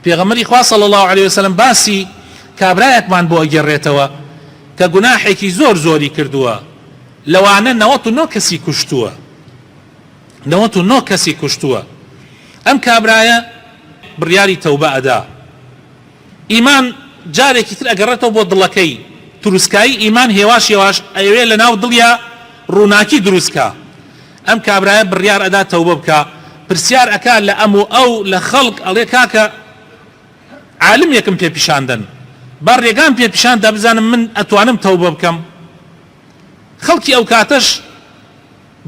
پێغەمبەری خوا صلی اللە علیە وسلم باسی کابرایەکمان بۆ ئەگێڕێتەوە کە گوناحێکی زۆر زۆری کردووە لەوانە 99 کەسی کوشتووە 99 کەسی کوشتووە ئەم کابرایە بڕیاری تەوبە ئەدا ئیمان جارێکی تر ئەگەڕێتەوە بۆ دڵەکەی تروسکایی ئیمان هێواش هێواش ئەیەوێ لەناو دڵیا ڕووناکی دروست کا ئەم کابرایە بڕیار ئەدا تەوبە بکا پرسیار ئەکا لە ئەم و ئەو لە خەڵک ئەڵێ کاکە عالمێکم پێ پیشان دەن با ڕێگام پێ پیشان دا بزانم من ئەتوانم تەوبە بکەم خەڵکی ئەو کاتەش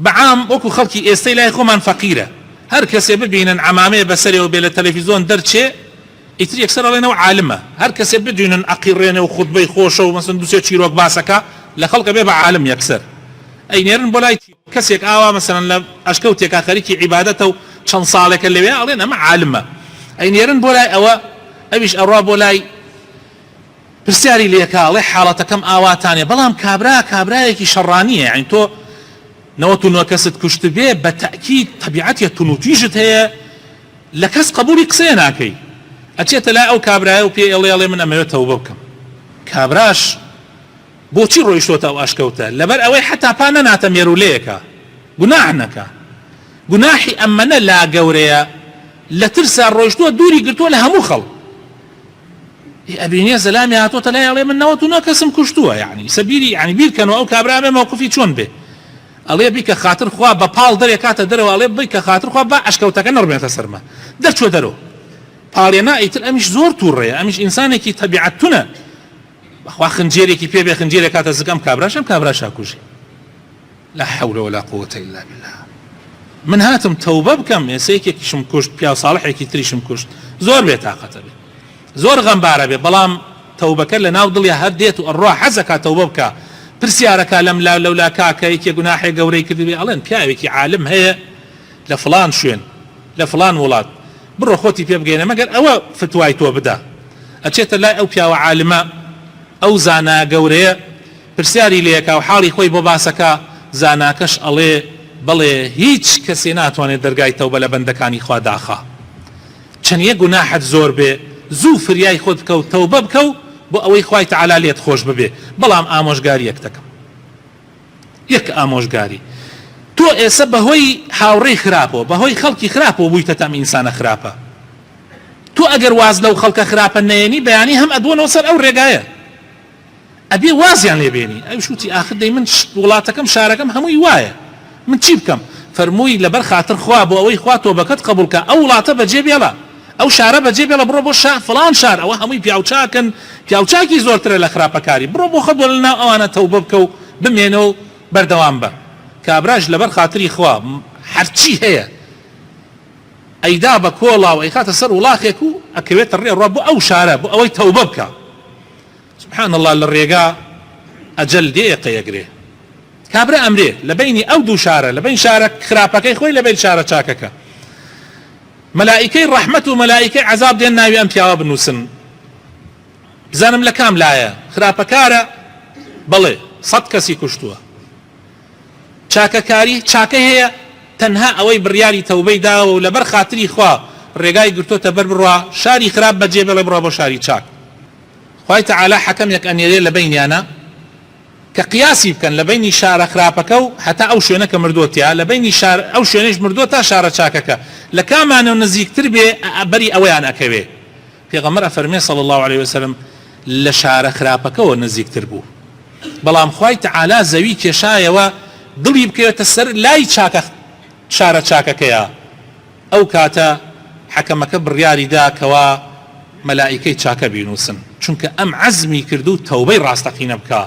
بە عام وەکو خەڵکی ئێستەی لای خۆمان فەقیرە هەر کەسێ ببینن عەمامەیە بەسەرێوە بێ لە تەلەفیزۆن دەرچێ ئیتر یەکسەر ئەڵێن ئەو عالمە، هەر کەسێ بدوینن ئەقیڕێنێ و خوتبەی خۆشە و مەسەن دوسێ چیرۆک باسەکا لە خەڵک ئەبێ بە عالم یەکسەر ئەینێرن بۆ لای کەسێک ئاوا مەسەلەن لە ئەشکەوتێکا خەریکی عیبادەتە و چەند ساڵێکە لەوێ ئەڵێن ئەمە عالمە ئەینێرن بۆ لای ئەوە ئەویش ئەڕوا بۆ لای پرسیاری لێکا ئەڵێ حاڵەتەکەم ئاواتانێ بەڵام کابرا کابرایەکی شەڕانیە یانی تۆ 99 کەست کوشتبێ بە تەئکید تەبیعەتێ تونوتیژت هەیە لە کەس قەبوڵی قسەیە ناکەی ئەچێتە لای ئەو کابرایە و پێی ئەڵێ ئەڵێ من ئەمەوێ تەوبە بکەم کابراش بۆچی ڕۆیشتۆتە ئەو ئەشکەوتە لەبەر ئەوەی حەتا پا نەناتە مێرولەیەکە گوناح نەکا گوناحی ئەمەنە لا گەورەیە لە ترسا ڕۆیشتووە دووری گرتووە لە هەموو خەڵک ئەبینێ زەلامی هاتۆتە لای ئەڵێ من 99 کەسم کوشتووە یعنی سەبیری یعنی بیرکەنەوە ئەو کابرا بێ مەوقفی چۆن بێ ئەڵێ بیکە خاتر خوا بە پاڵ دەرێ کاتە دەرەوە ئەڵێ بیکە خاتر خوا با ئەشکەوتەکە نەڕمێتە سەرما دەرچوە دەرەوە پاڵێ نا ئیتر ئەمیش زۆر توڕەیە ئەمیش ئینسانێکی تەبیعەت تونە بەخوا خنجێرێکی پێ بێ خنجێرێ کاتە زگ ئەم کابراش ئەم کابراش ئەکوژێ لا حول ولا قوة الا بالله من هاتم تەوبە بکەم ئێستا یەکێکیشم کوشت پیاو ساڵحێکی تریشم کوشت زۆر بێ تاقەتە بێ زۆر غەمبارە بێ بەڵام تەوبەکە لە ناو دڵیا هەر دێت و ئەڕوا حەزەکا تەوبە بکا پرسیارەکا لەم لا لەولا کاکە یەکێ گوناحێ گەورەی کردبێ ئەڵێن پیاوێکی عالم هەیە لە فڵان شوێن لە فڵان وڵات بڕۆ خۆتی پێ بگەینە مەگەر ئەوە فتوای تۆ بدا ئەچێتە لای ئەو پیاوە عالمە ئەو زانا گەورەیە پرسیاری لێکا و حاڵی خۆی بۆ باسەکا زاناکەش ئەڵێ بەڵێ هیچ کەسێ ناتوانێت دەرگای تەوبە لە بەندەکانی خوا داخا چەنیە گوناحت زۆر بێ زوو فریای خۆت بکە و تەوبە بکە و بۆ ئەوەی خوای تەعالا لێت خۆش ببێ بەڵام ئامۆژگاریەک دەکەم یەک ئامۆژگاری تۆ ئێسە بەهۆی هاوڕێی خراپەوە بەهۆی خەڵکی خراپەوە بوویتەتە ئەم ئینسانە خراپە تۆ ئەگەر واز لەو خەڵکە خراپە نەیەنی بەیانی هەم ئەدوەنەوە سەر ئەو ڕێگایە ئەبێ وازیان لێ بێنی. ئەویش وتی ئاخر دەی من وڵاتەکەم شارەکەم هەمووی وایە من چی بکەم؟ فەرمووی لەبەر خاتر خوا بۆ ئەوەی خوا تۆبەکەت قەبوڵ کا ئەو وڵاتە بەجێ بێڵە ئەو شارە بەجێ بێڵە بڕۆ بۆ شا فڵان شار ئەوە هەمووی پیاوچاکن پیاوچاکی زۆرترە لە خراپەکاری بڕۆ بۆ خۆت بۆ لەناو ئەوانە تەوبە بکە و بمێنە و بەردەوام بە. کابراش لەبەر خاتری خوا هەرچی هەیە ئەیدا بە کۆڵا و ئەیخاتە سەر وڵاخێک و ئەکەوێتە ڕێ ڕوا بۆ ئەو شارە بۆ ئەوەی تەوبە بکا. سبحان اللە لە ڕێگا ئەجەل دێ قەیەگرێ کابرا ئەمرێ لە بەینی ئەو دوو شارە لە بەین شارە خراپەکەی خۆی لە بەین شارە چاکەکە مەلائیکەی ڕەحمەت و مەلائیکەی عەزاب دێن ناوی ئەم پیاوە بنووسن بزانم لە کام لایە خراپەکارە بەڵێ سەد کەسی کوشتووە چاکەکاری چاکەی هەیە تەنها ئەوەی بڕیاری تەوبەی داوە و لەبەر خاتری خوا ڕێگای گرتۆتە بەر بڕوا شاری خراپ بەجێ بێڵێ بڕوا بۆ شاری چاک خوای تەعالا حەکەمێک ئەنێرێ لە بەینیانا کە قیاسی بکەن لە بەینی شارە خراپەکە و هەتا ئەو شوێنە کە مردووە تیا لە بەینی شار ئەو شوێنەیش مردووە تا شارە چاکەکە لە کامانەوە نزیکتر بێ بەری ئەوەیان ئەکەوێ پێغەمبەر ئەفەرمێ صلی اللە علیە وسلم لە شارە خراپەکەوە نزیکتر بوو بەڵام خوای تەعالا زەوی کێشایەوە دڵی بکەوێتە سەر لای چاکە شارە چاکەکەیا ئەو کاتە حەکەمەکە بڕیاری دا کەوا مەلائیکەی چاکە بینووسن، چونکە ئەم عەزمی کرد و تەوبەی ڕاستەقینە بکا.